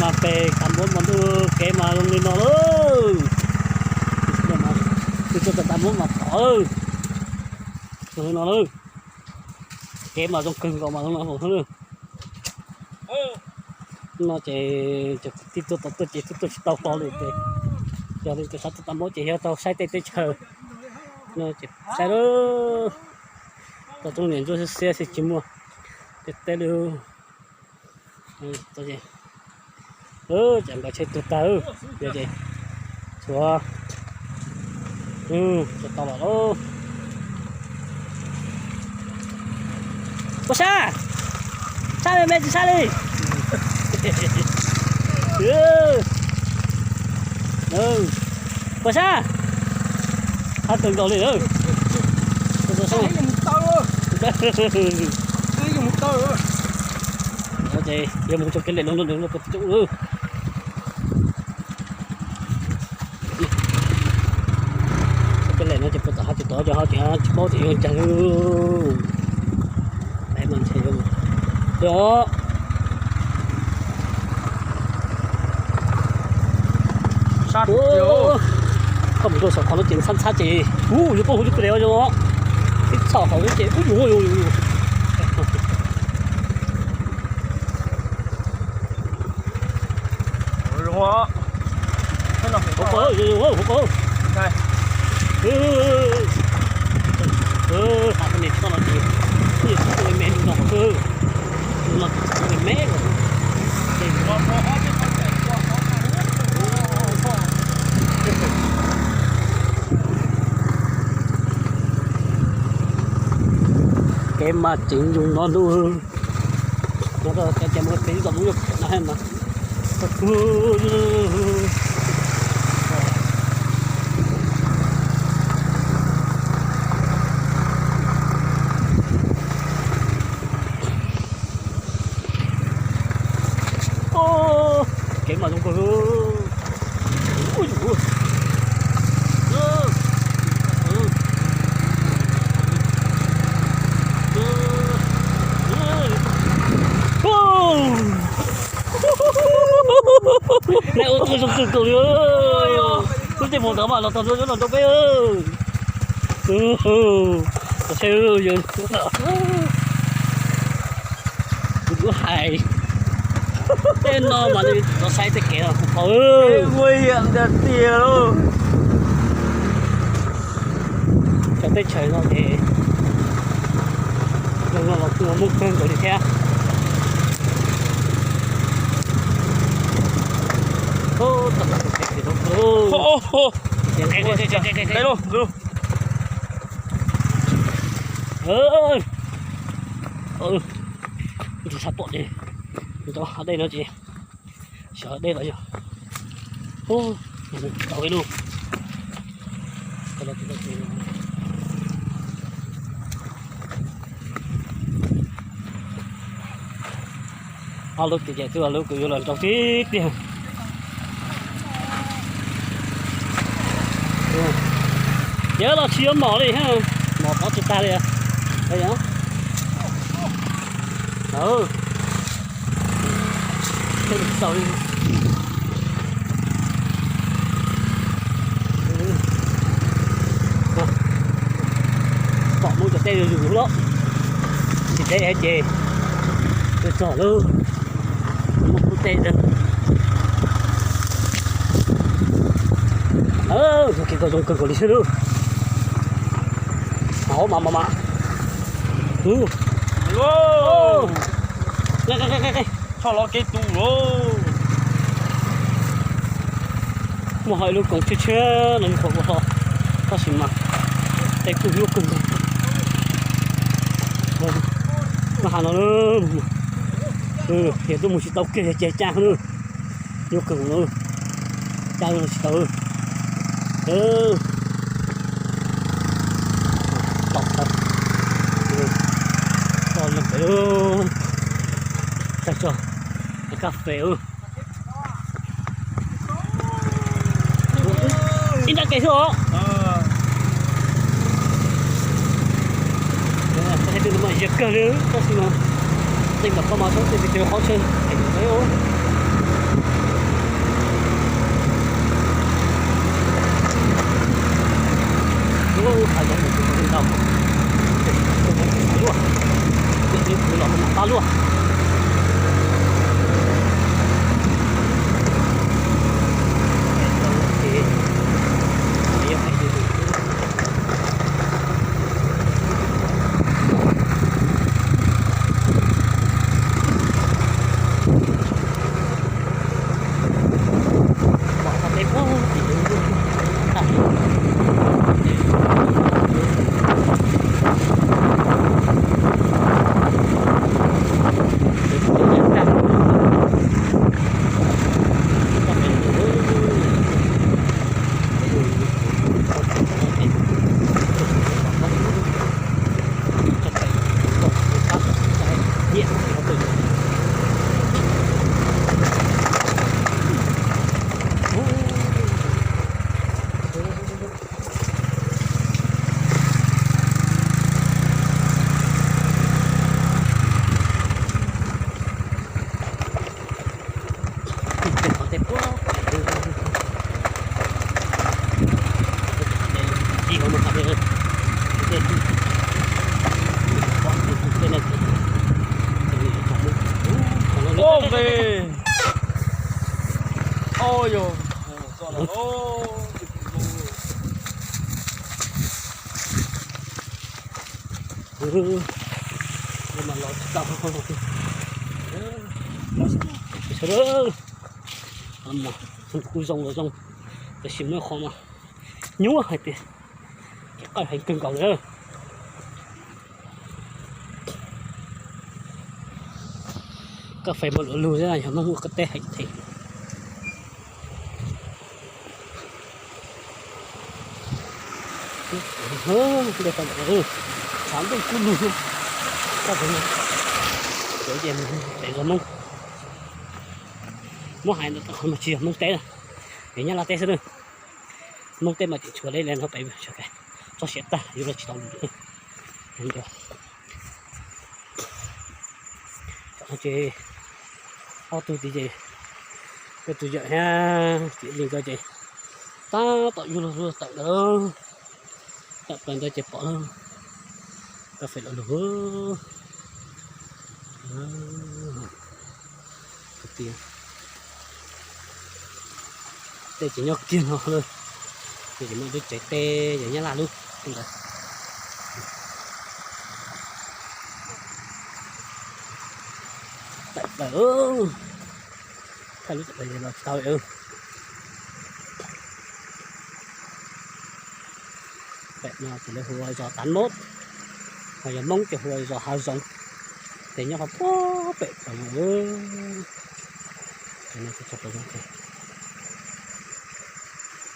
Pem tas npab mas ntuj, kev mas zoo li no lawm. Twb tuaj tas npab mas tom zoo li no lawm. Kev mas zoo kawg nkaus mas zoo no. No ces cov kwv tij tuaj tau tuaj ces twb tuaj tsis tau hlo li ces, yog li cov sab tuaj tas npab ces yog tau saib tej teb chaws no ces saib lawm. Tau tsob niam ntsuab xiab xiab xwb tsis muaj tej teb li. Ces nkawd tsheb tuag tag, yog ces tshuav, tshuav tau los lauj. Puas sab? Sab me me tsis sab li. Puas sab? Sab kawg nkaus li. Ces yog mus tso kev lem no, no, no, tso kev lem no ces puas tom hav ces tod ces ho ces tsis paub ces yuav cas li. Koj mus rau saum qhov no ces ntxhab ntxhab ces ub yuav poob hauv cov kws lem zoo. Ib txhom hauv ces ub yuav, yuav, yuav. Hauv paus, hauv paus. Hauv paus, hauv paus. Hauv paus, hauv paus. Kev mas tseem zoo no ntuj. No ces mus pem tom lub no mas. Kev mas zoo kawg. Neb ua tau zoo kawg nkaus li. Lub caij npau ntawd mas los txog ntua no rau peb. Saib, kuv twb hais tej no mas nws tau saib tej kev los kuv qhov ua yam ntawd tiag lauj. Cov teb chaws no ces zoo no los kuj muaj kawg nkaus li thiab. Tus sab pom dej, tus hav dej no ces xyov dej los yog tau ib lub. Ob lub tiag ces twb lub kuv yuav los nrau tib tiag. Yog los tsis yuav mom li, mom tov tsis tag li. Pom muaj cov tej zuj zus lawm, tsis deb ces txog lub muaj qub tej. Kev koj zoo kawg nkaus li xwb lub. Hauv mas mas mas. Txhob los kev tu lauj. Muaj ho ib lub koom tshiab tshiab no nws qhuav ua hlo, tab sis mas tej kub nyuaj kawg nkaus. Noj hav no, yog tuaj mus tsis tau kiag ces caj na, nyuaj kawg nkaus, caj tsis tau. Tom tag, toj neeg pem, tag tso, kaj fes. Ib nrab kev xwb os. Tej no mas yiag kawg li, tab sis mas tej ntawm koj mas txhob tej qhov chaw heev. Oj yog, txoj no, mas los tsis tau. Sawv daws, kuj zoo los zoo, tab sis muaj qhov mas nyuaj hais tias kev qawj heev kawg nkaus li. Koj fais npau luaj lug xwb, yog Hmoob ua koj teb heev thiab. Tshav ntuj kub lug xwb. Koj pem zos Hmoob, muab hais ntawm qhov mas tsis yog Hmoob teb, yog Nyab Laj teb xwb na. Hmoob teb mas tseem tshuav li no pem txog siav tag yuav los tsis tau lus. Ces ob tug tid ces, peb tus yawm thiab txiv Lis nkawd ces tab tom yug luag tawm ntawd, tawm plaws ntawd ces pom lawm. Koj fais los lug tias tej ces nyob kiag no lawm, ces muaj lub tsev teb yog Nyab Laj lub ntawd. Tawm plaws, thaij lub tawm plaws los tsis tau li. Pem no ces lawv hu ua zos Tav Mub, ho yog Hmoob ces hu ua zos Hav Zoov, ces nyob qhov puag pem plaws no. Ces no tuaj txog plaws no ces,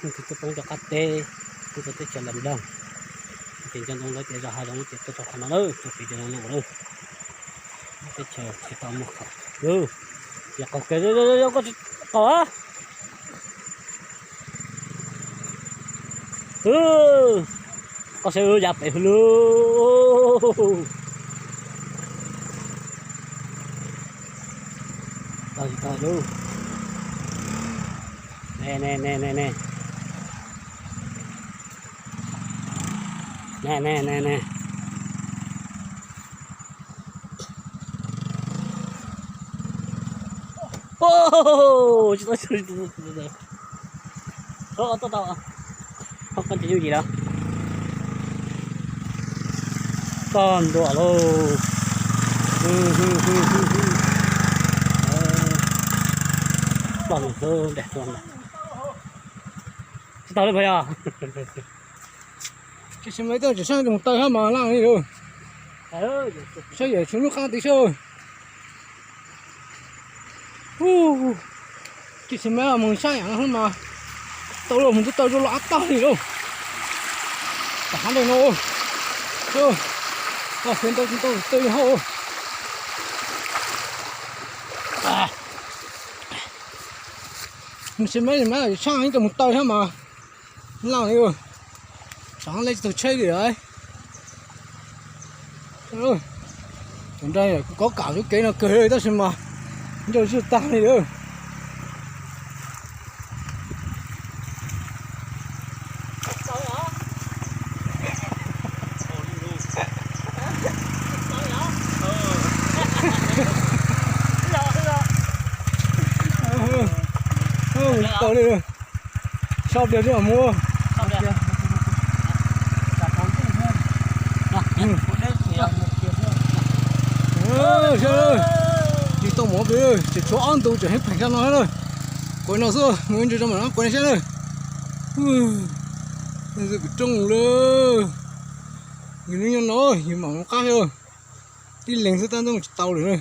tuaj poob rau qab teb, tuaj txog teb chaws Lam Nploog, ces nco ntsoov lawv tias zos Hav Zoov ces tuaj txog qhov no lawm, tuaj pem cov no lawm. Teb chaws tsis tau muaj qhov, yog qaug kev, koj tsis qaug a. Koj saib ya pem hauv lawm. Tau tsis tau lub. Ne ne ne ne ne. Ne ne ne ne. Tsis tau, tau tau, koj tsis yooj yim lawm. Tog ntua lauj. Ploj mus hlub nram tua ntag. Tsis tau li puas yog? Tsis xav mas tsis tau, tsis xav mus taw hab mas laj li lauj. Saib yawm tshuav lub qab tid saib. Tsis xav mas mus saib yam no mas tau los mus twb tau zoo los ab tag li lauj. Tam hab ntawd no, tsis tau tsis tau li hauj. Mus tsis mas mas tsis tau mus taw hab mas laj li. Tsam lawv tsis tau tsheb li lawm. Tus nra kuv kob kam lub kev no kawg tab sis mas ncauj zwj tag li lawm. Tau li. Sab pliag twb mus. Tsis tau mov pes, tseem tshuav ob ntu tseem heev pheem sab no na. Kuv no xwb, mus ib ntsis rau mam no kuv saib na. Kwv rooj lawm. Yus nyob no yus mam mus qab thiab. Tib leeg xwb tab ntub tsis tau lawm na.